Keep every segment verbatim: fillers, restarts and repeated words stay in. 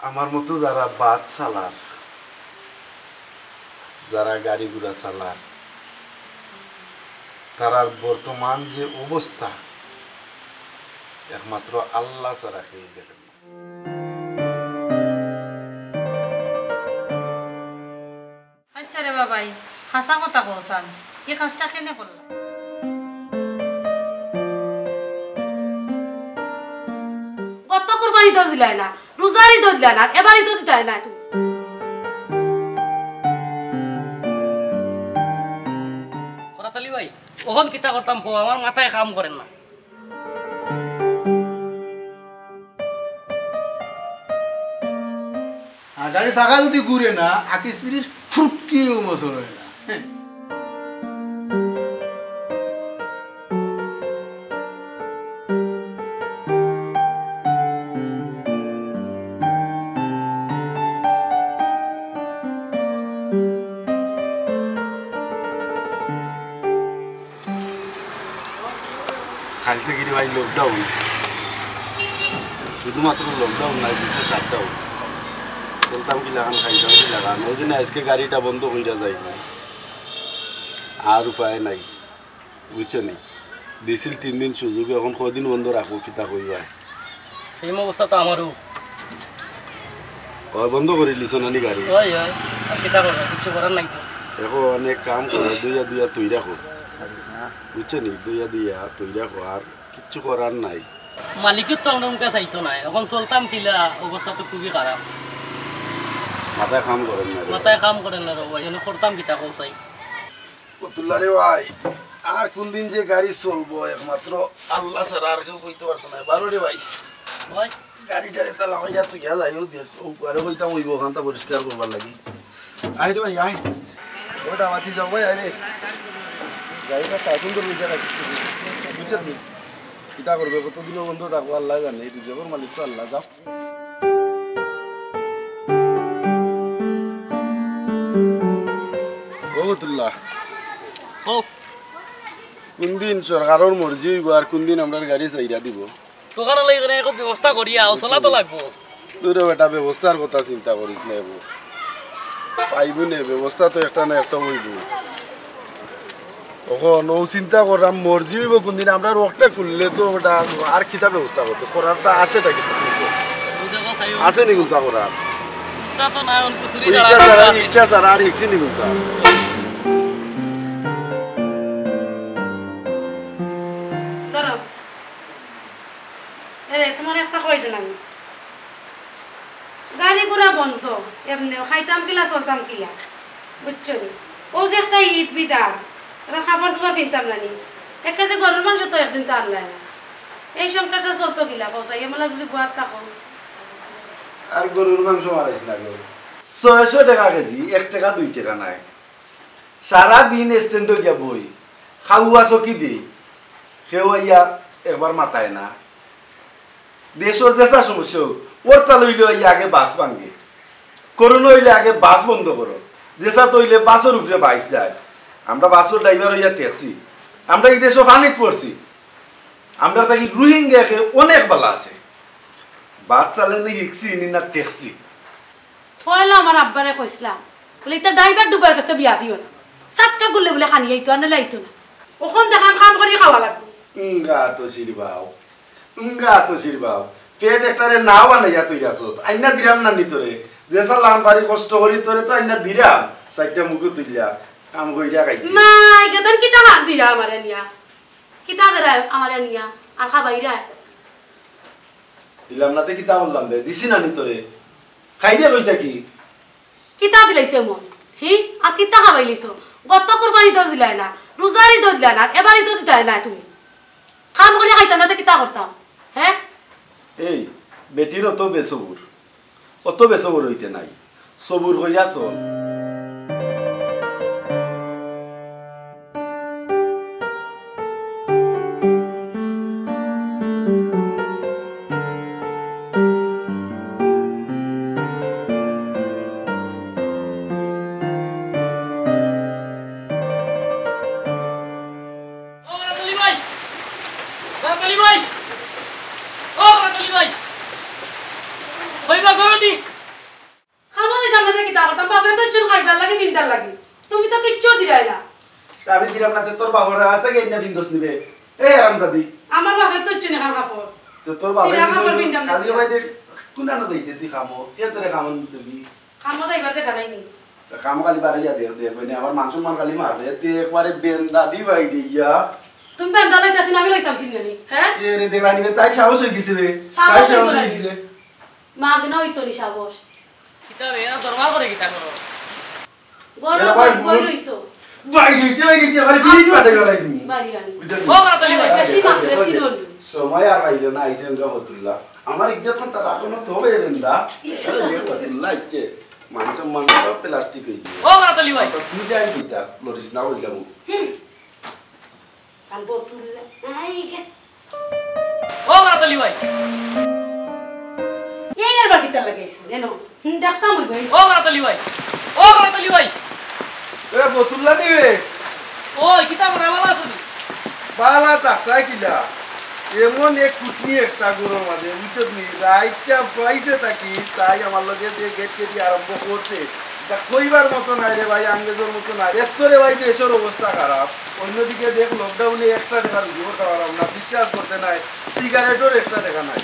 আমার মতো যারা বাস চালার, যারা গাড়ি ঘোড়া চালার, তারার বর্তমান যে অবস্থা, একমাত্র আল্লাহ ছাড়া কেউ দেখে না। আচ্ছা রে বাবাই, হাছা কথা কওছান, ই কাজটা কেনে করলা? গত কুরবানি দো দিলায় না, রোজার ইদো দিলায় না, এবার ইদো দিতায় না তুমি। করাত আলী ভাই, অখন কিতা করতাম কও, আমার মাথায় কাম করের না। আর গাড়ি চাকা যদি ঘুরে না, আকিস পিরির ফুরকিও মসর হয় না। কাইল থাকি রে ভাই lockdown, শুধুমাত্র lockdown নায়, দিছে shutdown। চলতাম কিলাখান, খাইতাম কিলাখান, ওই জন্য আজকে গাড়িটা বন্ধ কইরা যাই না, আর উপায় নাই, বুঝছো নি? দিছিল তিন দিন সুযোগ, এখন কদিন বন্ধ রাখবো, কিতা কইবায়? Same অবস্থা তো আমারও। ওই বন্ধ করিলিছো না নি গাড়ি? ওই, ওই, আর কিতা করবা, কিচ্ছু করার নাই তো। এখন এক কাম করো, দুইয়া দুইয়া তৈরা কর, বুঝছো নি? দুইয়া দুইয়া তৈরা কর, আর কিচ্ছু করার নাই। মালিকেও তো আমরা মুখে চাইতো না, এখন চলতাম কিলা, অবস্থা তো খুবই খারাপ। মাথায় কাম করের না রে। মাথায় কাম করের না রে ভাই, এখন করতাম কিতা কও চাই। কতুল্লা রে ভাই, আর কোন দিন যে গাড়ি চলবো, একমাত্র আল্লাহ ছাড়া আর কেউ কইতে পারতো না। বারো রে ভাই, ওই। গাড়িটারে তালা মাইরা তুই গেল আইও দেখ, ও আরে কইতাম অইবো, ওখানটা পরিষ্কার করবার লাগি। আয় রে ভাই, আয়। ওটা মাতি যাও ভাই, আয় রে। গাড়িটা সারা সুন্দর হইতে রাখিস তুই। বুঝছো তুই? কিতা করবে, কতদিনও বন্ধ থাকবো, আল্লাহ জানে। এই রিজার্ভর মালিক তো আল্লাহ, যাও। ও বতুল্লাহ। কও। কোন দিন সরকারর মর্জি অইবো আর কোন দিন আমরার গাড়ি ছাইড়া দিবো? দোকানে লই গেলে একো ব্যবস্থা করিয়া, ও চলা তো লাগবো। তোরে বেটা ব্যবস্থার কথা চিন্তা করিস না, এবো। পাইবো নে, ব্যবস্থা তো একটা না একটা অইবো। অখন ও চিন্তা করলাম, মর্জি অইবো কোন দিন, আমরার ওয়াকটা খুললে তো ওটা আর কিতা ব্যবস্থা করতে, করারটা আছে টা কিন্তু। আছে নি কোনটা করার? ইটা তো না, অন কুসুরি ইটা ছাড়া ছাড়া, আছে। ইটা ছাড়া আর হিকছি নি কোনটা? ধরো। এরে, তোমার একটা কই দিলাম। গাড়ি ঘোড়া বন্ধ, এমনে খাইতাম কিলা, চলতাম কিলা, বুঝছো নি? ও যে একটা ইদ বিদা, এবার কাপড় চোপড় পিনতাম না নি, এক কেজি গরুর মাংস তো একদিন তো আনলায় না। এই সংসারটা চলতো কিলা, কও চাই, এমলা যদি বুয়ার থাকো। আর গরুর মাংস মারাইস না গো, ছয়শো টেকা কেজি, এক টেকা দুই টেকা নায়। সারা দিন স্ট্যান্ডো গিয়া বই, খাওয়া চকি দেই, কেউ আইয়া একবার মাতায় না। দেশর যেসা সমস্যা হোক, হরতাল অইলে আইয়া আগে বাস ভাঙ্গে, করোনা অইলে আগে বাস বন্ধ করো, যেসা তো অইলে বাসর উপরে বাইস যায়। আমরা বাসর ড্রাইভার অইয়া ঠেকছি, আমরা ই দেশো পানিত পড়ছি, আমরা থাকি রোহিঙ্গা একে অনেক বালা আছে। বাস চালানি হিকছি নি না ঠেকছি। পয়লা আমার আব্বারে কইছলাম, বলে, "ইতা ড্রাইভার ডুবার গেছে, বিয়া দিও না, সাতটা গুললে বুলে খানি আইতো, আর নাইলে আইতো না।" অখন দেখলাম কাম করি খাওয়া লাগবো। উঙ্গা তো শিরবাও, উঙ্গা তো শিরবাও, পেট একটারে নাও বানাইয়া তৈরি আছো, আইনা দিরাম না নি তোরে, যে সালাম পারি কষ্ট করি তোরে তো আইনা দিরাম, চাইরটা মুখো তুলিয়া কাম কইরা খাইতে। মাই, গেদান কিতা বাদ দিরা আমারে নিয়া? কিতা দিরা আমারে নিয়া? আর খাবাইরা? দিলাম না তে কিতা করলাম বে? দিছি না নি তোরে? খাইরে কইতা কি? কিতা দিলাইছে মন? হি? আর কিতা খাবাইলিছো? গত কুরবানি ইদো দিলায় না, রোজার ইদো দিলায় না, এবার ইদো দিতায় না তুমি। কাম করি খাইতাম না তে কিতা করতাম? হে? এই, বেটির অত বেসবুর। অত বেসবুর অইতে নাই, সবুর কইরা চল। ও রাতালি ভাই! রাতালি ভাই! ও রাতালি ভাই! ভাই, ভাই, ভাই, ভাই! তার কথা বাপে তো ইচ্ছুন খাইবার লাগি, পিন্দার লাগি। তুমি তো কিচ্ছু দিরায় না। তা আমি দিলাম না, তে তোর বাবার হাতে গিয়ে না পিন্দস নিবে। এই হারামজাদি। আমার বাপে তো ইচ্ছুন এখান কাপড়। তো তোর বাবা সিরা কাপড় পিন্দাম না। খালি ভাই দেখ, কোন আনো দিতে তুই খামো? কে তোরে খামো নিতে দি? খামো যাইবার জাগা নাই নি। তা খামো খালি বাড়ি যা দেখ, দেখ, মানে আমার মান সম্মান খালি মারবে। তুই একবারে বেন্দা দি ভাই রে ইয়া। তুমি বেন্দা লইতাছি না, আমি লইতাম সিঙ্গানি, হ্যাঁ? এ রে দেবানি রে, তাই সাহস হয়ে গেছে রে। সাহস তাই হয়ে সাহস গেছে। হয়ে গেছে রে। মাগ না হইতো নি সাহস। কিতা রে, এরা দরবার করে কিতা করো? গরম এরা ভাই বই বই বই রইছো। ভাই রইছে, ভাই রইছে, ভাই ফিরিট পাঠে গলাই দিমু। বাড়ি আনি। বুঝলি? ও, বাড়াতালি ভাই। বেশি মাছ বেশি নন। সময় আর পাইল না, আইসেন গা ফতুল্লা। আমার ইজ্জত তো তারা কোনো তবে বেন্দা। ইজ্জত আরে, তো এ ফতুল্লা ইচ্ছে। মান সম্মান সব প্লাস্টিক হইছে। ও, বাড়াতালি ভাই। তো তুই যাই দিতা, লড়িস না, ওই যাবো। হুম। কাল বোতল আই গে। ও বারাতালি ভাই। এই আর বাকিটা লাগাইছো, এনো। হুম, দেখতাম ওই ভাই। ও বারাতালি ভাই। ও বারাতালি ভাই। এ, বোতল না নিবে? ওই, কিতা করে, ভালা আছো নি? ভালা থাকতায় কিলা? এমন এক কুটনি একটা ঘরর মাঝে, বুঝছত নি? রাইতটা পাইছে থাকি, তাই আমার লগে যে গেট কেটি আরম্ভ করছে, তা কইবার মতো নাই রে ভাই, আঙ্গেজর মতো নাই। এত রে ভাই, দেশর অবস্থা খারাপ। অন্যদিকে দেখ, লকডাউনে একটা টেকা রুজি করতে পারলাম না, বিশ্বাস করতে নাই, সিগারেটর একটা টেকা নাই,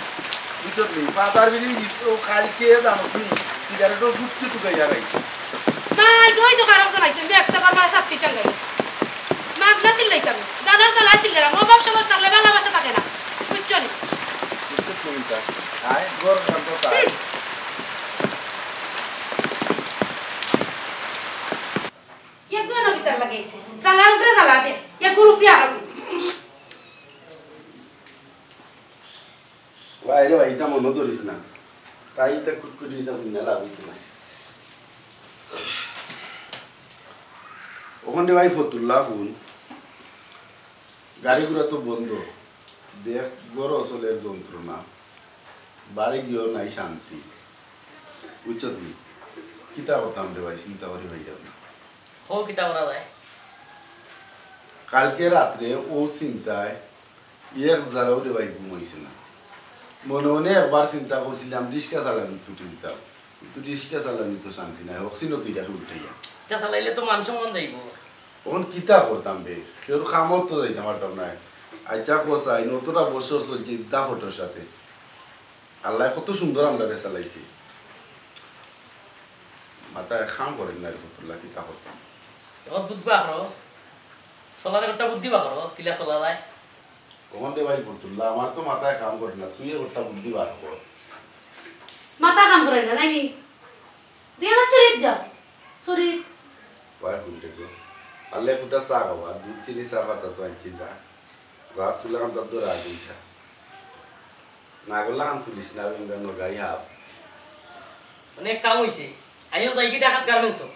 বুঝছত নি? বাজার বিলি ও কালকে জানোস নি, সিগারেটর গুটকি তুকাইয়া রাখছি। না, এই তো, ওই তো কারো জানাইছে, ব্যাগ সাবার মাঝে সাতটি টাঙ্গাই। মাগনা চিল্লাইতাম, জানার জ্বালায় চিল্লাইলাম, অভাব সভাব থাকলে ভালোবাসা থাকে না, বুঝছো নি? বুঝছত নি তা? আয়, ঘর কাম তো তাই। হুম। এক গুণ ভিতর লাগাইছে। জ্বালার উপরে জ্বালা দে। এক গুণ উপরে আরো গুণ। ভাই রে ভাই, ইটা মনে ধরিস না। তাই ইটা কুটকুটি ইটা বুঝনা লাভ হইতো না। ওখানে ভাই ফতুল্লা হুন। গাড়ি ঘোড়া তো বন্ধ। দেখ, ঘরো চলের যন্ত্রণা। বাড়ি গিয়েও নাই শান্তি। বুঝছত নি? কিতা করতাম রে ভাই, চিন্তা করি ভাই আমি। হো, কিতা করা যায়? কালকে রাত্রে ও চিন্তায় এক জারাও রে ভাই ঘুম হইছে না। মনে মনে একবার চিন্তা করছিলাম রিক্সা চালানি ছুটি দিতাম, কিন্তু রিক্সা চালানি তো শান্তি নাই, অক্সিজেন তো ইটাকে উল্টাইয়া। ইটা চালাইলে তো মান সম্মান যাইব। অখন কিতা করতাম বে? কেউর কামত তো যাইতাম পারতাম না। আচ্ছা, কসাই, নতটা বছর চলছে ইতা ফটোর সাথে। আল্লায় কত সুন্দর আমরারে চালাইছে। মাথায় কাম করে না রে ফতুল্লা, কিতা করতাম? এখন বুদ্ধি বার করো। চলার একটা বুদ্ধি বার করো, কিলা চলা যায়। অখন রে ভাই ফতুল্লা, আমার তো মাথায় কাম করে না, তুই একটা বুদ্ধি বার কর। মাথা কাম করে না, নাকি? দুই হাজার চুরিত যাও। চুরিত। ভাই, কোনটা গো? আল্লাহ ফুটা চা খাওয়া, দুধ চিনি চা পাতা তো আনছি যা। রাত চুলা কাম তার দৌড়া আগুনটা। না করলে কাম পুলিশ না, আমি গাই হাফ। অনেক কাম হইছে। আইও যাই কি ডাকাত গার্মেন্টসও।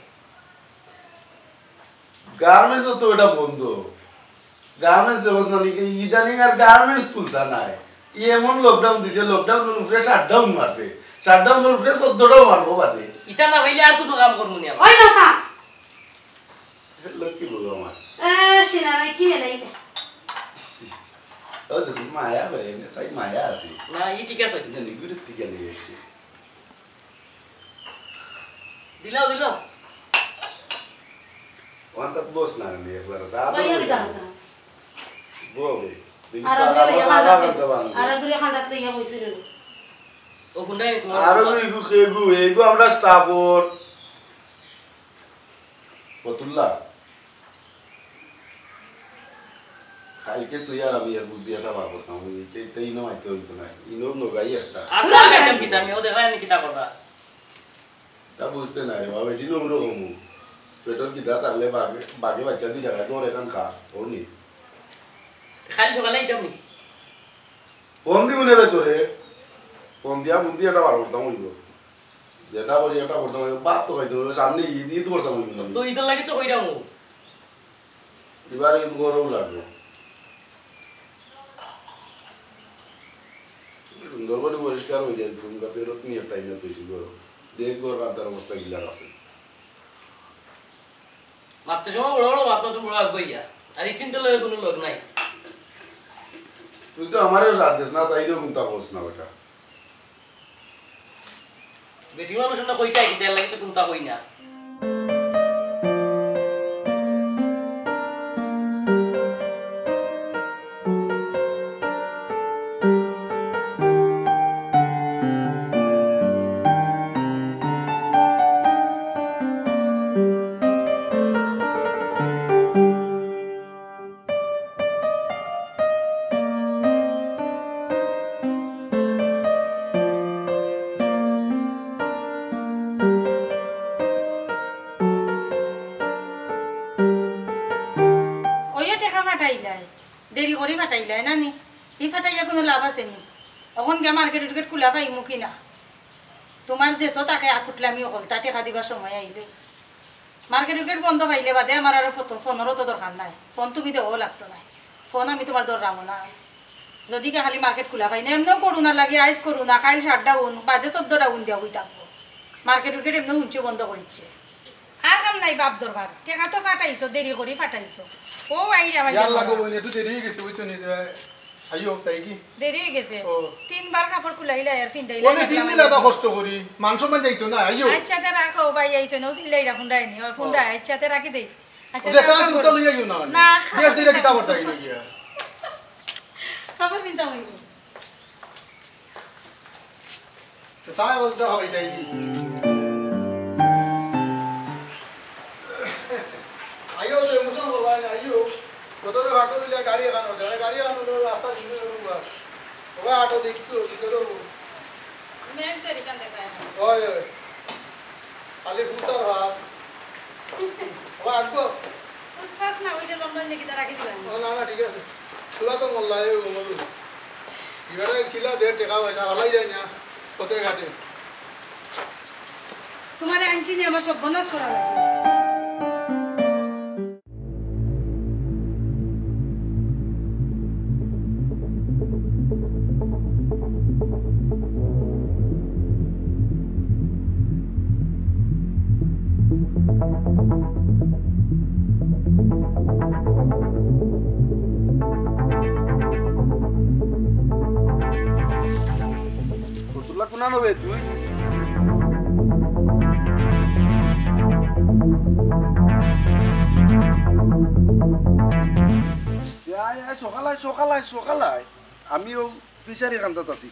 গার্মেন্টসও তো এটা বন্ধ। গার্মেন্টস ব্যবস্থা নেই, ইদানিং আর গার্মেন্টস খুলতা নাই। ই এমন লকডাউন দিছে, লকডাউনের উপরে শাটডাউন মারছে। শাটডাউনের উপরে চোদ্দটাও মারবো বাদে। ইটা না পাইলে আর কোনো কাম করবো নি আমরা। ওই বাসা। লক্ষ্মী বউ আমার। এ, সিনারা কি বেলাইলে? ও তো মায়া করে, তাই মায়া আছে। না, ই ঠিক আছে। জানি, গুরুত্ব কেন যাচ্ছে? দিলাও, দিলাও। ওখান তো বস না, আমি একবার দাদা ভাইয়া, বলে দিলাও, দিলাও। বউ, দেখি আর তো আগে আমার লইয়া বাবা খান্দাত বলতে পারবো। আর আগে খান্দাত লইয়া বইছিল। ও ফোনটা নিয়ে তোমার আরো বাবা। এগু, এগু, এগু আমরা স্টাফর। ফতুল্লা, কালকে তুই আর আমি এক বুদ্ধি একটা বার করতাম, ওই ইতে, ইতে ইনো আইতে হইতো না, ইনো নগাই একটা। আর না, না, না, না, কিতা, আমি ও দেখা নি কিতা কথা। তা বুঝতে না রে বাবা, এটি নম্র কমু। পেটর কিতা তাহলে বাগে, বাগে বাচ্চা দুই টাকায় দৌড় এখান খা, ওর নি। খালি সকালে আইতাম নি? ফোন দিব নেবে তোরে, ফোন দিয়া বুদ্ধি একটা বার করতাম হইব। যেটা করি একটা করতাম হইব, ভাত তো খাইতে হইব, সামনে ঈদ, ঈদ করতাম হইব না। তো ঈদের লাগি তো কইরাম ও। এবার ঈদ করেও লাগবো। সুন্দর করে পরিষ্কার হয়ে যায়, তুমি ফেরত নিয়ে টাইমে পেয়েছি গরম। দেখ গরম আর তার অবস্থা গিলা রাখে। মারতে সময় বড় বড় মারতে তুমি বড় আগুয়াইয়া। আর এই চিন্তা লগে কোনো লোক নাই। তুই তো আমারও সাথ দিস না, তাই তো কোনটা বস না বেটা। বেটি মানুষ আমরা কইটাই কিন্তু এর লাগি তো কুন্তা কই না। ওইও টেকা ফাটাইলাই, দেরি করি ফাটাইলাই না নি? ই ফাটাইয়া কুনু লাভ আছে নি? অখন গিয়া মার্কেট উর্কেট খুলা পাইমু কি না? তুমার যেতো থাকে আকুটলামি অকল, তা টেকা দিবার সময় আইলে। মার্কেট উর্কেট বন্ধ পাইলে বাদে আমার আর ফোন, ফোনরও তো দরকার নাই। ফোন তুমি দেওয়াও লাগতো নায়। ফোন আমি তুমার ধররামও না। যুদি কে খালি মার্কেট খুলা পাই না, এমনেও করোনার লাগি আইজ করোনা, কাইল shutdown, বাদে চৌদ্দ down দিয়া বই থাকবো। মার্কেট উর্কেট এমনেও হুনছি বন্ধ করিচ্ছে। আর কাম নাই বাপ দরবার। টেকা তো ফাটাইছো, দেরি করি ফাটাইছো। ও আইরা, আইরা। ইয়ার লাগো বইন, একটু দেরি অই গেছে, বুঝছো নি? আইও, তাই কি? দেরি অই গেছে। ও। তিনবার কাপড় খুলাইলা আর ফিন্দাইলা, ওনে দেখলাম ফিন্দিলা আইও। তা কষ্ট করি, মান সম্মান যাইতো না, আইও। আচ্ছা, তে রাখো, ভাই আইছো না, ও চিল্লাইরা ফুন্ডায় নি, ও ফুন্ডায়, ও। আচ্ছা, তে রাখি দেই। আচ্ছা, যেটা আছে ওটা লইয়া আইও না। না। বেশ দিলে কিতা করতে আইলো গিয়া? কাপড় ফিন্দাম অইবো। তো চা অবস্থা হয় তাই কি? আইও তো, emotion করবায় না, আইও। কত রে ভাগ্য দিলে গাড়ি এখানো, যারা গাড়ি এখানো, তো রাস্তা ভিজে যাবে পুরা। ওবা, আটো দেখি তো, কি করবো? মেঘ দেরি কান দেখায় না। ওই, ওই। খালি ফুটার ভাত। ওবা, আসবো। ফুসফাস না, ওই যে লন্ডন দেখি তারা কি দিবেন? ও, না, না, ঠিক আছে। তোরা তো মোল্লা, এই ও মধু। এবারে কিলা দের টেকা পয়সা, হালাই যায় না। পথে ঘাটে। তোমারে আনছি নি আমার সর্বনাশ করা লাগবে। ফতুল্লা কোনানো বে তুই? এ আয়, আয়, সকাল আয়, সকাল আয়, সকাল আয়। আমি অউ ফিশারি কান্দাত আছি।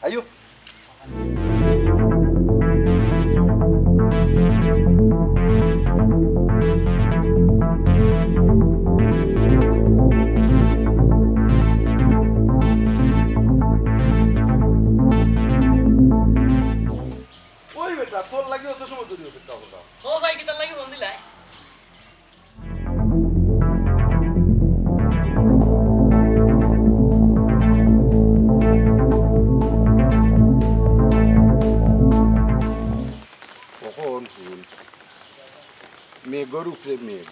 আইও। ওই বেটা, তোর লাগি অত সময় ধরি অপেক্ষা করলাম। ও ভাই, কিতার লাগি ফোন দিলায়? কখন ফুল? মেঘর উপরে মেঘ,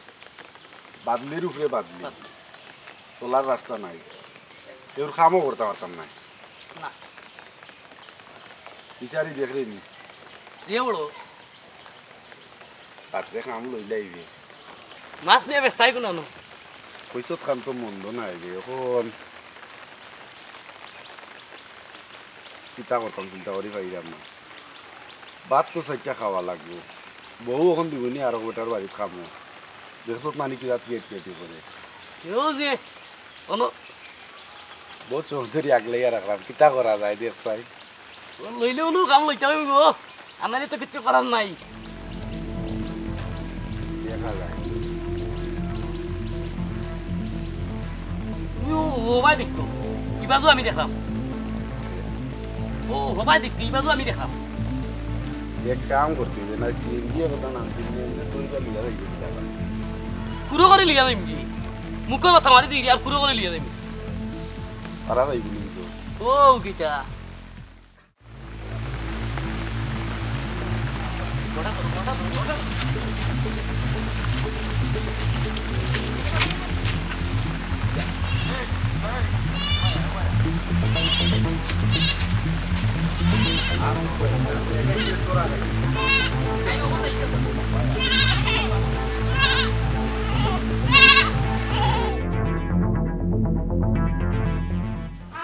বাদলির উপরে বাদলি, চলার রাস্তা নাই। এর কামও করতাম পারতাম না। না। বিচারি দেখরে নি। দিয়ে বড়। রাত্রে কাম লইলাইবে। মাছ নিয়া বেচতায় কুনানো? পয়সাত খান তো মন্দ নাই রে, অখন কিতা করতাম চিন্তা করি পাইরাম না। ভাত তো চাইরটা খাওয়া লাগবো। বউ অখন দিবনি আরক বেটার বাড়িত কামো। দেখছত নানি কিতা পেট পেটি করে। কেউ যে কোনো বউ চোখ ধরি আগলাইয়া রাখলাম, কিতা করা যায় দেখ চাই। ও লইলে অনো কাম লইতাম অইবো। আনারে তো কিচ্ছু করার নাই। দেখা যায়। তুমি ও, ও ভাই দেখতো। ইবাজু আমি দেখলাম। ও, ও ভাই দেখতো, ইবাজু আমি দেখলাম। এক কাম করতে অইবো না, সিএনজি কথা না, সিএনজি তৈরি লিয়া যাইবে। কুড়ো করে লিয়া যাইমু কি? মুখো কথা মারি দিই, আর কুড়ো করে লিয়া যাইমু। পারা যাইবো কিন্তু। ও, কিতা?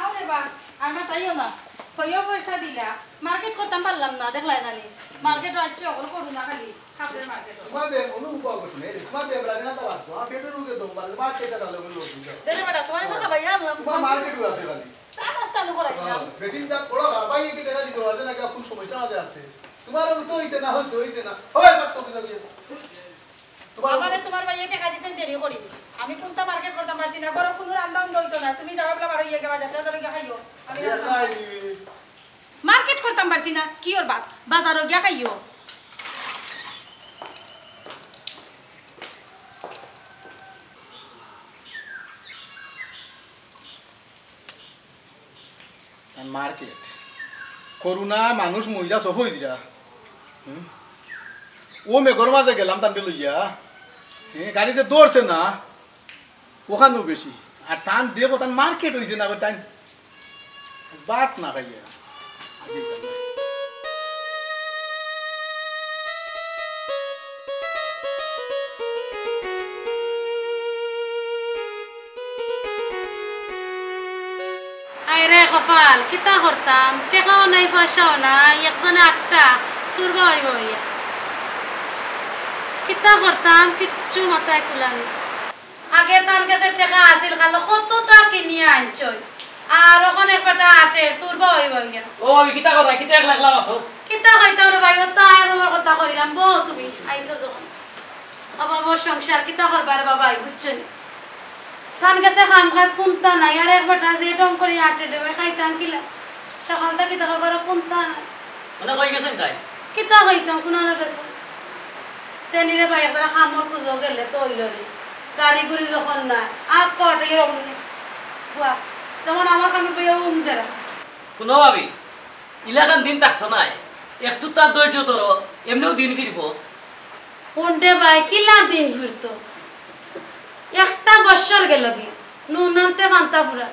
আরে বা, আর মাতাইও না। কইও পয়সা দিলা, মার্কেট করতাম পারলাম না, দেখলায় না নি? মার্কেট আইছে, অকল করু না খালি, কাপড়ের মার্কেট। তোমার ব্যাগ অনু উপায় করছে না, এই তোমার ব্যাগ রাখে না তো বাদ, তোমার পেটের রোগে দম পারে, তোমার পেটে ভালো করে লোক দিল। দে রে বেটা, তোমার তো খাবাই আনলাম। তোমার মার্কেট আছে খালি। তা নাস্তা আলু করাই না। হ্যাঁ, বেটিন দা বড় খারাপ, ভাই কি টাকা দিতে পারছে না, কি কোন সমস্যা মাঝে আছে? তোমার তো হইতে না, হইতে হইতে না। ওই, বাদ করতে যাবি। তোমার আমারে তোমার ভাইয়ে টাকা দিছেন দেরি করি। আমি কোনটা মার্কেট করতাম পারছি না, ঘরো কোনো রান্দা উন্দা হইতো না। তুমি যাও বলা বারো ইয়ে গেবা, যাত্রা ধরে গিয়ে খাইও। আমি রান্না মার্কেট করতাম পারছি না, কি ওর বাপ? বাজারো গিয়া খাইও। আর মার্কেট। করোনা মানুষ মহিলা সব হয়ে দিরা। হুম? ও মেঘর মাঝে গেলাম তানকে লইয়া। হ্যাঁ, গাড়িতে দৌড়ছে না। ওখানেও বেশি। আর তান দেব তান মার্কেট হইছে না, তাই ভাত না খাইয়া। আয় রে কপাল, কিতা করতাম? টেকাও নাই, পয়সাও নাই, একজনে আটটা, চুরবা অইবো অইয়া। কিতা করতাম? কিচ্ছু মাথায় কুলানি। আগে তান গেছে টেকা আছিল, খালো কততা কিনিয়া আনছইন। আর অখন এক বেটা আটের, চুরবা অইবো অইয়া। ও, আমি কিতা কথা, কিতা একলা একলা মাতো? কিতা কইতাম রে ভাই, ও তো আয় বাবার কথা কইলাম, বউ তুমি আইছো যখন। বাবা, মোর সংসার কিতা করবা রে বাবা, বুঝছো নি? তান গেছে কাম কাজ কুন্তা নাই, আর এক বেটা যে ঢং করি আটে দেবে, খাইতাম কিলা? সকাল থাকি দেখো ঘরে কুন্তা নাই। মানে কই গেছেন তাই? কিতা কইতাম, কুনানো গেছে? তেনিরে ভাই, একবার কামর খুঁজো গেলে তো অইলো রে। গাড়ি গুড়ি যখন নাই, আর কটে এরকম নেই। বুয়া, যেমন আমার কামে বইয়া উম দেরা। শুনো ভাবি, ইলাখান দিন থাকতো নায়, একটু তার ধৈর্য ধরো, এমনেও দিন ফিরবো। কোনটে ভাই, কিলা দিন ফিরতো? একটা বছর গেল কি, নুন আনতে ফান্তা ফুরা,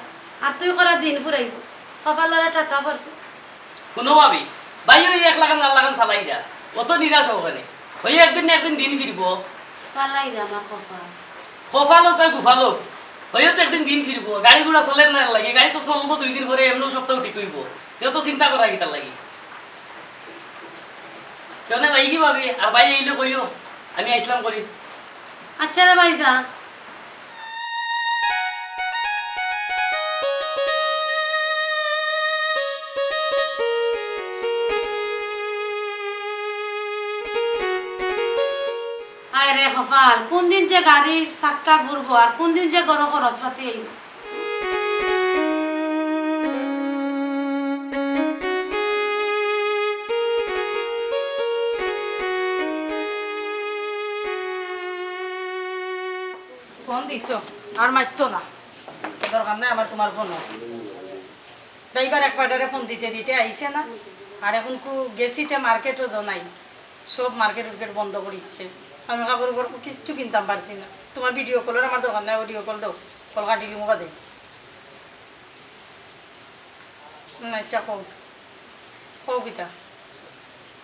আর তুই করা দিন ফুরাইব, কপালারা টাটা পড়ছে। শুনো ভাবি, ভাই ওই এক লাখান আল্লাখান চালাই দা, অত নিরাশ হও কেনে? ওই একদিন না একদিন দিন ফিরবো। চালাই দা আমার কপাল। কপাল হোক আর গুফাল হোক, হয়তো একদিন দিন ফিরবো। গাড়ি ঘোড়া চলের না লাগে, গাড়ি তো চলবো দুই দিন পরে, এমনও সপ্তাহ ঠিক হইব। কেউ তো চিন্তা করা কিতার লাগি। কেউ না যাই কি ভাবি, আর ভাই এইলে কইও, আমি আইসলাম করি। আচ্ছা রে ভাই, যা। হায় রে কপাল, কোন দিন যে গাড়ির চাক্কা ঘুরবো আর কোন দিন যে ঘরো খরচ পাতি আইব। ফোন দিছো, আর মারতো না, দরকার নাই আমার তোমার ফোন। ড্রাইভার এক পার্টারে ফোন দিতে দিতে আইছে না, আর এখন কু গেছিতে মার্কেটও তো নাই, সব মার্কেট উর্কেট বন্ধ করিচ্ছে। আমি কাপড় উপর কিচ্ছু কিনতাম পারছি না। তোমার ভিডিও কলর আমার দরকার নাই, অডিও কল দাও, কল কাটিলি মুখা দে। হুম, আচ্ছা, কও। কও কিতা?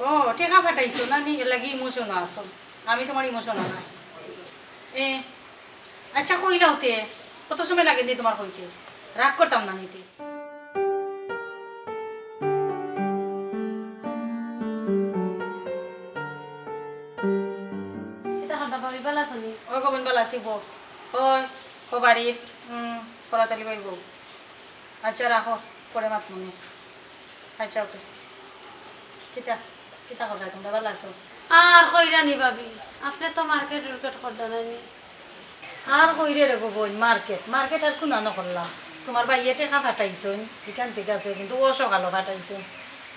ও, টেকা পাঠাইছো না নি? এর লাগি ইমোশন আছো। আমি তোমার ইমোশন নাই। এ, আচ্ছা, কইলাও তে। কত সময় লাগে নি তোমার কইতে? রাগ করতাম না নিতে। কিতা খান্দা ভাবি, বালা আছো নি? ও গো বইন, বালা আছি বউ। ওই, ও বাড়ির, উম, করাতালি ভাই বউ। আচ্ছা, রাখো, পরে মাত মনে। আচ্ছা, ওকে। কিতা, কিতা কররায় তোমরা, বালা আছো? আর কইরা নি ভাবি, আপনে তো মার্কেট উর্কেট কররা নায় নি। আর কইরে রে গো বইন, মার্কেট, মার্কেট আর কুনানো করলাম। তোমার ভাইয়ে টেকা পাঠাইছইন, ইখান ঠিক আছে, কিন্তু অ সকালো পাঠাইছইন।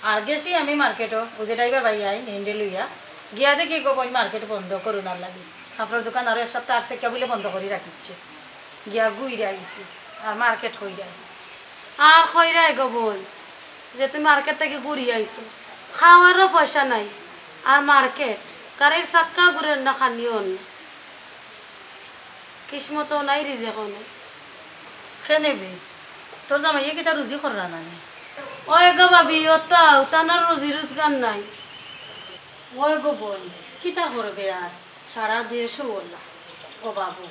আর গেছি আমি মার্কেটো, ওই যে ড্রাইভার ভাই আইন, হেন্ডে লইয়া। গিয়া দেখি গো বইন, মার্কেট বন্ধ করোনার লাগি। কাপড়র দোকান আরো এক সপ্তাহ আগ থাকি বুলে বন্ধ করি রাখিচ্ছে। গিয়া ঘুইরা আইছি, আর মার্কেট কইরায়। আর কইরায় গো বইন, যে তুমি মার্কেট থাকি ঘুরি আইছো, খাওয়ারও পয়সা নাই, আর মার্কেট, গাড়ির চাক্কা ঘুরের না খানিও না। কিসমতও নাই, রিজেকও নাই। কেনে বে, তোর জামাইয়ে কিতা রুজি কররা না নি? ওই গো ভাবি, অতাউ, তানর রুজি রুজগার নাই। ওই গো বইন, কিতা করবে আর? সারা দেশও ওলা। ও বাবু,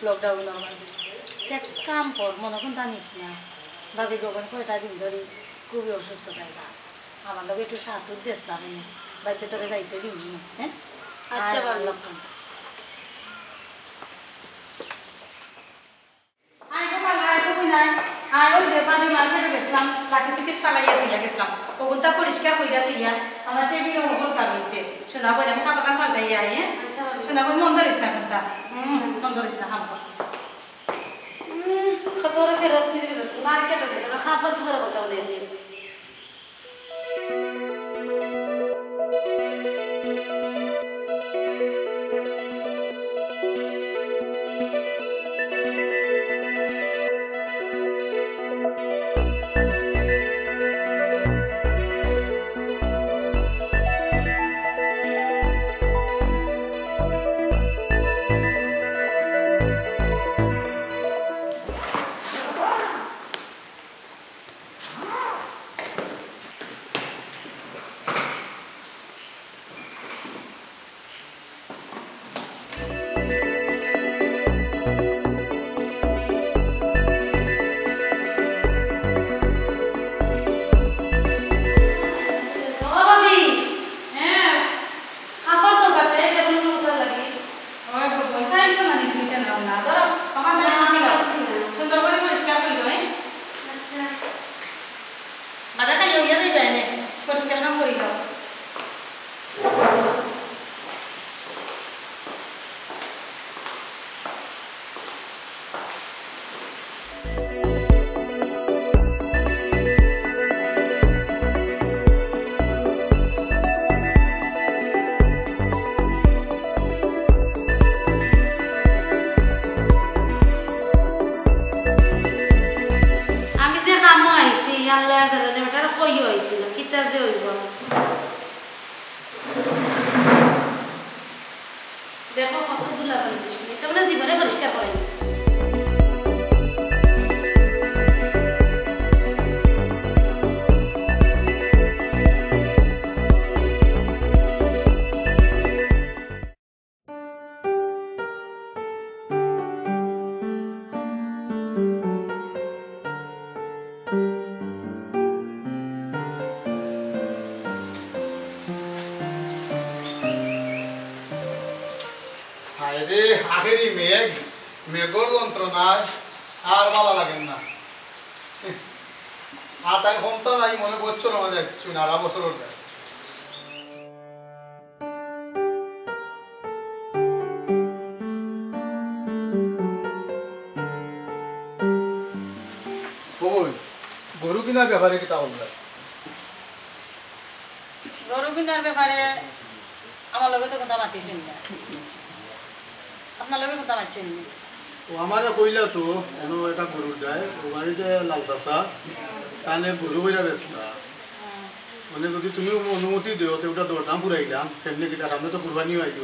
লকডাউনর মাঝে। এক কাম কর, মনো কুন্তা নিস না। ভাবি গো বইন, কয়টা দিন ধরি খুবই অসুস্থ তাই বা। আমার লগে একটু সাথে দেখলাম, ভাইকে তোরে যাইতে দিন, হ্যাঁ? আচ্ছা, আয়, ভাবি। লক্ষণ। আয় গো বালা, আয় গো বিনাই। আয়, ওই যে ভাবি মার্কেটে গেছিলাম, লাকি সুকেস ফালাইয়া থইয়া গেছিলাম। ওগুনটা পরিষ্কার কইরা থইয়া, আমার টেবিলও হলকা রইছে। শোনা বই, আমি কাপড় কান পাল্টাইয়া আই, হ্যাঁ? আচ্ছা, ভাবি। শোনা বই, মন ধরিস না কোনটা। হুম, মন ধরিস না, কাম কর। হুম, কত বড় ফেরত নিয়ে দিল। মার্কেটে গেছে, না, কাপড় চোপড়ের কথা বলে দিয়েছে। ও ভাবি। হ্যাঁ। কাপড় তো কাটে, কেমন মোছা লাগি? ওই গো, বই খাইছো না নি? তুই কেন না? ধরো, আমার না, জানি ছিল। খাইছি না। সুন্দর করে পরিষ্কার করে দেবো, হ্যাঁ? আচ্ছা। বাদে খাইয়া উইয়া যাইবা এনে। পরিষ্কার কাম করি দাও। আমি যে কামো আইছি, আল্লাহ জানে, বেটার কইও আইছি না, কিতা যে অইব। দেখো কত ধুলা বালি, এটা মানে জীবনে পরিষ্কার করাইছে। হায় রে, আখেরি মেঘ, মেঘর যন্ত্রণায় আর ভালা লাগের না। আর তাই ঘুমটা নাই, মনে বছর আমাদের একটু নারা বছর ওর যায়। ওই, গরু কিনার ব্যাপারে কিতা বললে? গরু কিনার ব্যাপারে আমার লগে তো কথা মাতিছইন না। আপনার লগে কথা মাতিছইন না। ও আমারে কইলা তো, এনো একটা গরুর দায়, ও বাড়িতে লাল চাচা, তানে গরু কইরা বেচতা। হুম। মানে যদি তুমি অনুমতি দেও, তে ওটা দরদাম পুরাইলাম, কেমনে কিতা, সামনে তো কুরবানিও আইব।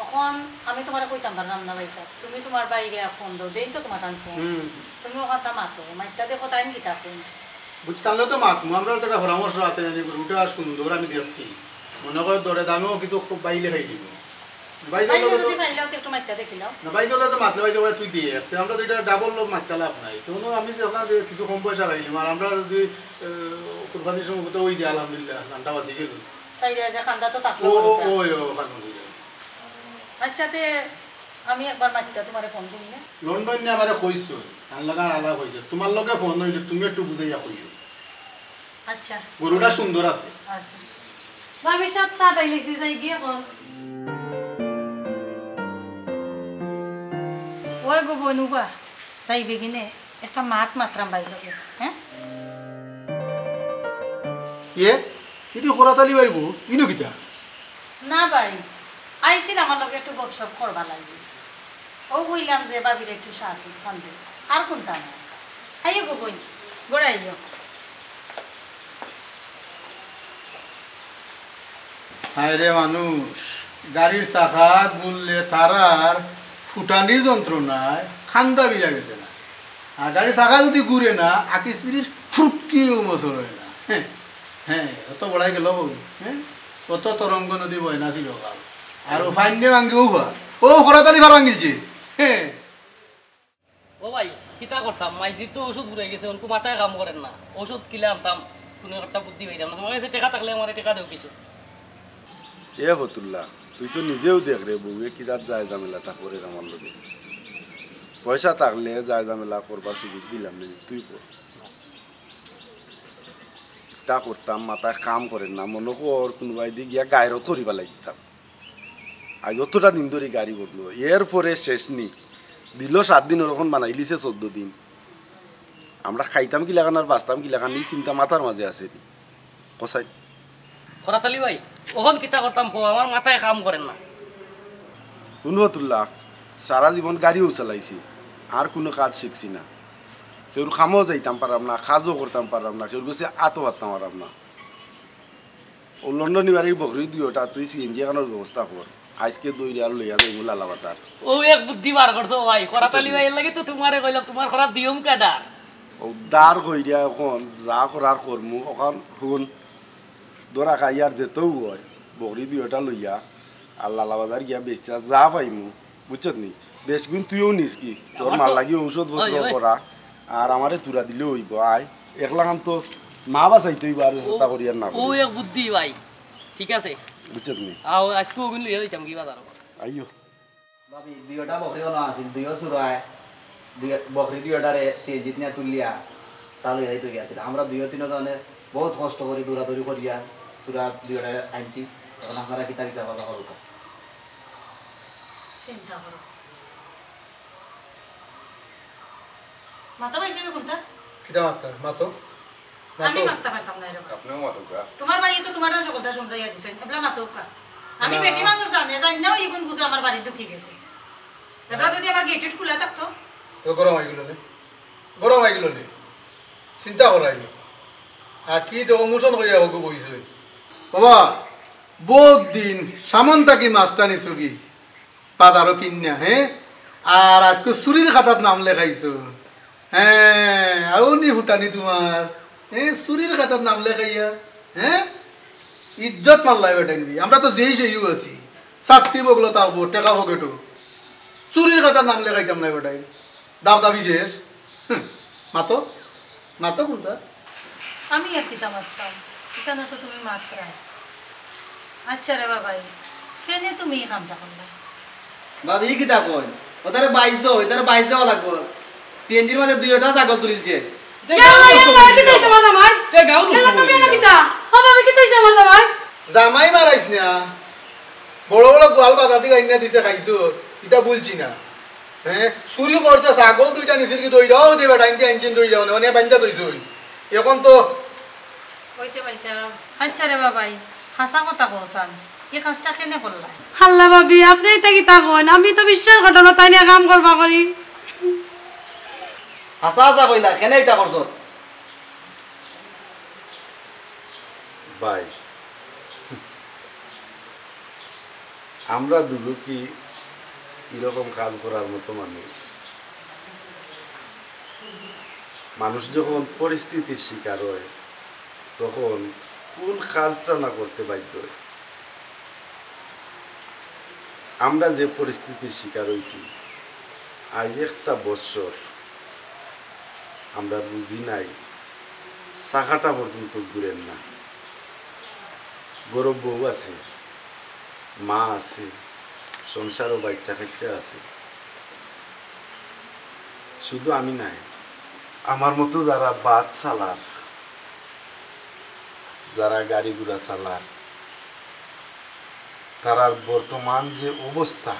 অখন আমি তোমারে কইতাম পারলাম না ভাই সাহেব, তুমি তোমার বাইরে ফোন দাও, দেইন তো তোমার তান ফোন। হুম। তুমি ওখানটা মাতো, মাইকটা দেখো তাইন কিতা কইন। বুঝতাম না তো মাতমু, আমরা তো একটা পরামর্শ আছে, জানি গরুটা সুন্দর আমি দেখছি, মনে কর দরে দামেও কিন্তু খুব বাইলে খাই দিব। বাইজর বাইরে লগে তো যদি পাইলেও তো একটু মাইকটা দেখিলাও। না, বাইজর লগে তো মাতলে বাইজর লগে তুই দিয়ে, তো আমরা তো এটা ডাবল লোক মাততে লাভ নাই। তো আমি যে আপনার যে কিছু কম পয়সা পাইলাম, আর আমরা যদি, আহ, কুরবানির সময় কোথাও ওই যে আলহামদুলিল্লাহ, গানটা বাজি গেল। সাইডে যে খান্দা তো থাকলো ও, ও, বড়টা। ওই, ও, খান্দা দিল। আচ্ছা, তে আমি একবার মাতিতা তোমারে ফোন দিই না? লন্ডন নিয়ে আমারে কইছো, তার লগে আর আলাপ হইছে। তোমার লগে ফোন হইলে তুমি একটু বুঝাইয়া কইও। আচ্ছা। গরুটা সুন্দর আছে। আচ্ছা। ভাবি সাত কাটাই লিছি, যাই গিয়ে কম। ওই গো বনুবা, তাই বেগিনে একটা মাত মাতরাম ভাই লগে, হ্যাঁ? ইয়ে, ইদি খরাতালি বাড়িব, ইনো কিতা? না ভাই, আইছিল আমার লগে একটু গপসপ করবা লাগি। ও কইলাম যে ভাবির একটু সাথে খান্দে, আর কোনটা না। আইও গো বইন, গোড়া আইও। হায় রে মানুষ, গাড়ির চাকা গুললে তারার ফুটানির যন্ত্রণায় খান্দা বিরা গেছে না। আর গাড়ির চাকা যদি ঘুরে না, আকিস পিরিস ফুটকিও মসর হয় না। হ্যাঁ, হ্যাঁ, অত বড়াই গেল বউ, হ্যাঁ? অত তরঙ্গ নদী বয় না চিরকাল। আর ও ফাইন্ডে ভাঙ্গি ও হওয়া। ও খরাতালি ফার ভাঙ্গিলছে। হ্যাঁ। ও ভাই, কিতা করতাম, মাইজির তো ঔষধ ফুরাই গেছে, অনকু মাথায় কাম করের না। ঔষধ কিলা আনতাম, কুনু একটা বুদ্ধি পাইরাম না। তুমার কাছে টেকা থাকলে আমারে টেকা দেও কিছু। এ ফতুল্লা, তুই তো নিজেও দেখ রে, বউয়ে কিতা যায় ঝামেলাটা করের আমার লগে। পয়সা থাকলে যায় ঝামেলা করবার সুযোগ দিলাম নি, তুই কর। কিতা করতাম, মাথায় কাম করের না, মনো কর কুনুবায়দি গিয়া গায়রত করি ফালাই দিতাম। আইজ অতটা দিন ধরি গাড়ি বদলো, এরপরে শেষ নি। দিলো সাত দিন, অখন বানাইলিছে চৌদ্দ দিন। আমরা খাইতাম কিলাখান আর বাঁচতাম কিলাখান, ই চিন্তা মাথার মাঝে আছে নি। কসাই। করাত আলী ভাই, অখন কিতা করতাম কও, আমার মাথায় কাম করের না। হুন ফতুল্লা, সারা জীবন গাড়িও চালাইছি, আর কুনু কাজ শিখছি না। কেউর কামও যাইতাম পাররাম না, কাজও করতাম পাররাম না, কেউর গেছে আতও পাততাম পাররাম না। অউ লন্ডনি বাড়ির বকরি দুইওটা তুই সিএনজি এখানোর ব্যবস্থা কর। আইজকে দইরা আর লইয়া যাইমু লালা বাজার। অউ এক বুদ্ধি বার করছো ভাই। করাত আলী ভাইর লাগি তো তুমারে কইলাম, তুমার করাত দিউম কেডা? অউ দার কইরা অখন যা করার করমু, অখন হুন। ধরা খাই আর যেতেউ অয়, বকরি দুইওটা লইয়া আর লালা বাজার গিয়া বেচিয়া যা পাইমু, বুঝছত নি? বেশগুন তুইও নিস কি? তোর আমার মার তো লাগি ঔষধপত্র অয়, অয়। করা, আর আমারে তুরা দিলেও অইবো। আয়, একলাখান তো মা বাঁচাইতে অইবো, আর অউ, চেষ্টা করি আর না করি। অউ এক বুদ্ধি ভাই, ঠিক আছে। বুঝছত নি? আও, আইজকু অগুন লইয়া যাইতাম কি বাজারো। আইও। ভাবি, দুইওটা বকরি অনো আছিল, দুইও চুরায়, দুই, বকরি দুইওটারে সিএনজিত নিয়া তুলিয়া তা লইয়া যাইতো গিয়াছিল। আমরা দুইও তিনও জনে বউত কষ্ট করি দৌড়াদৌড়ি করিয়া চুরা দুইওটারে আনছি। অখন আপনারা কিতা বিচার করবা করউক্কা। চিন্তা করো। মাথা পাইছে না কোনটা? কিতা মাথা? মাথা? আমি মাতো। মাততাম পারতাম না এরে বা। আপনেও মাতউক্কা। তুমার ভাইয়ে তো তুমারে সকলতা সমঝাইয়া দিছইন, এবলা মাতউক্কা। আমি না। বেটি মানুষ জানে, জানি না, ইগুন বুঝে আমার বাড়িত ঢুকি গেছে। এবলা যদি আমার গেট খুলা থাকতো। তো গরম অইগেলো নে, গরম অইগেলো নে, চিন্তা করাইলো। আর কি তো মোশন করিয়া হগু বইছইন। বাবা, বউত দিন সামন থাকি মাছটা নিছো কি? বাজারো কিনিয়া, হে? আর আইজকু চুরির খাতাত নাম লেখাইছো। হে, আউনি ফুটানি তুমার। হে, চুরির খাতাত নাম লেখাইয়া। হে? ইজ্জত মারলায় বেটাইন দি। আমরা তো যেই সেইও আছি। ছাত্তি বগলো তাও বউ, টেকা পকেটো। চুরির খাতাত নাম লেখাইতাম নায় বেটাইন। দাবদাবি শেষ। হুম, মাতো। মাতো কুনতা? আমি আর কিতা মাততাম? ইখানো তো তুমি মাতরায়। আচ্ছা রে বাবাই, কেনে তুমি ই কামটা করলায়? ভাবি, ই কিতা কইন? অতারে বাইশ দেও, ইতারে বাইশ দেওয়া লাগবো। সিএনজির মাঝে দুইওটা ছাগল তুলিলছে। ইয়াল্লা, ইয়াল্লা, কিতা অইছে আমার জামাই? তে গাও নষ্ট ইয়াল্লা, তুমি করিয়া। এনো কিতা? ও ভাবি, কিতা অইছে আমার জামাই? জামাই মারাইছ না। বড় বড় গোয়াল বাজার থাকি আইনা দিছে, খাইছো। ইতা বুলছি না। হে, চুরি করছে, ছাগল দুইটা নিছিল কি দইরাও দে বেটাইন দি আনছইন দইরাও নে, অনে বাইন্দা থইছইন। অখন তো অইছে ভাইসাব। আচ্ছা রে বাবাই, হাছা কথা কও চাইন, ই কাজটা কেনে করলায়? আল্লা ভাবি, আপনে ইতা কিতা কইন? আমি তো বিশ্বাস করতাম না তাইন ই কাম করবা করি। হাছা হাছা কইলা, কেনে ইতা করছো? ভাই, আমরা দুলুকি ইরকম কাজ করার মতো মানুষ। মানুষ যখন পরিস্থিতির শিকার অয়, তখন কুন কাজটা না করতে বাধ্য অয়। আমরা যে পরিস্থিতির শিকার অইছি, আইজ একটা বৎসর আমরা বুঝি নাই, চাকাটা পর্যন্ত ঘুরের না। ঘরো বউ আছে, মা আছে, সংসারো বাইচ্চা কাইচ্চা আছে। শুধু আমি নায়, আমার মতো যারা বাস চালার, যারা গাড়ি ঘোড়া চালার, তারার বর্তমান যে অবস্থা,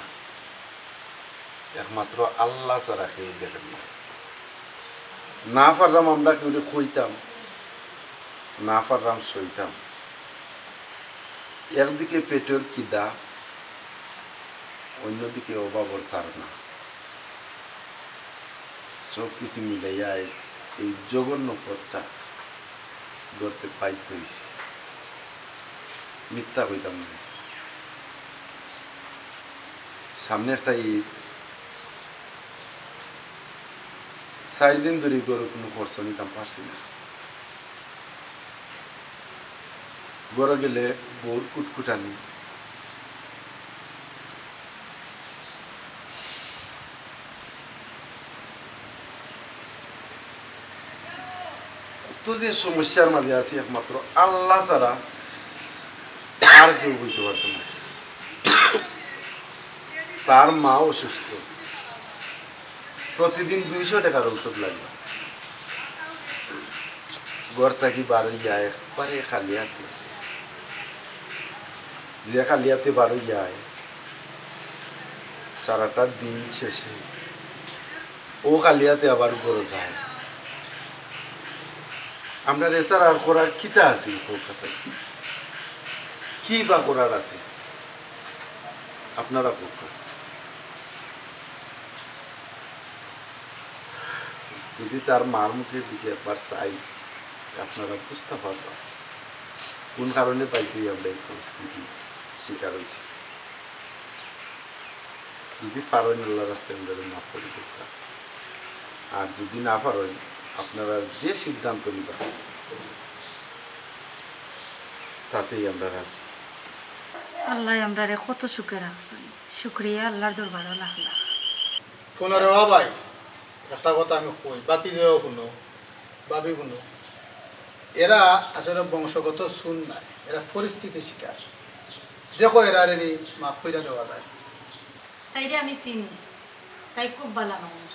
একমাত্র আল্লা ছাড়া কেউ দেখের না। না পাররাম আমরা কেউরে কইতাম, না পাররাম সইতাম। একদিকে পেটর খিদা, অন্যদিকে অভাবর তাড়না। সব কিছু মিলাইয়া আইজ এই জঘন্য পথটা ধরতে বাধ্য অইছি। মিথ্যা কইতাম না। সামনে একটা ঈদ, চাইর দিন ধরি ঘরো কুনু খরচ নিতাম পারছি না। ঘরো গেলে বউর কুটকুটানি। তো যে সমস্যার মাঝে আছি, একমাত্র আল্লাহ ছাড়া আর কেউ বলতে পারতো না। তার মা অসুস্থ, প্রতিদিন দুইশো টাকার ঔষধ লাগে। ঘর থাকি বার হইয়া একবারে খালি হাতে, যে খালি হাতে বার হইয়া আয়, সারাটা দিন শেষে ও খালি হাতে আবার ঘরো যায়। আমরার এছাড়া আর করার কিতা আছে? কউক্কা চাই, কি বা করার আছে? আপনারা কউক্কা। যদি তার মার মুখের দিকে একবার চাই, আপনারা বুঝতা পারবা কোন কারণে বাইরে আমরা এই পরিস্থিতির শিকার হইছি। যদি পারইন, আল্লাহর রাস্তায় আমরারে মাফ করি দেউক্কা। আর যদি না পারইন, আপনারা যে সিদ্ধান্ত নিবা, তাতেই আমরা রাজি। আল্লাহ আমরারে কত সুখে রাখছইন, শুক্রিয়া আল্লাহর দরবারও লাখ লাখ। হুনো রে বা ভাই, একটা কথা আমি কই, বাতি দেওয়া হুনো, ভাবি হুনো, এরা আসলে বংশগত সুন নায়, এরা পরিস্থিতির শিকার। দেখো, এরারে নি মাফ কইরা দেওয়া যায়। তাইরে আমি চিনি, তাই খুব ভালা মানুষ,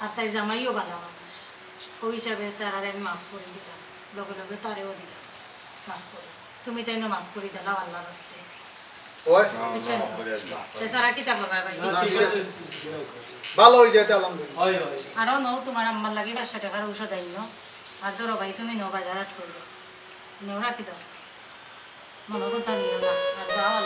আর তাইর জামাইও ভালা মানুষ। ওই হিসাবে তারারে আমি মাফ করি দিলাম, লগে লগে তারেও দিলাম মাফ করি। তুমি তাইনও মাফ করি দিলাও আল্লাহর রাস্তে। ওই। বুঝছো নি? এছাড়া কিতা করবা ভাই? না, ঠিক আছে। ভালো হয়ে যেতে আলহামদুলিল্লাহ। আরো নও, তোমার আম্মার লাগি পাঁচশো টাকার ঔষধ আইন নও। আর ধরো ভাই, তুমি নও বাজার হাট করবে, নেও রাখি দাও। মনে করতে নিও না। আর যাও।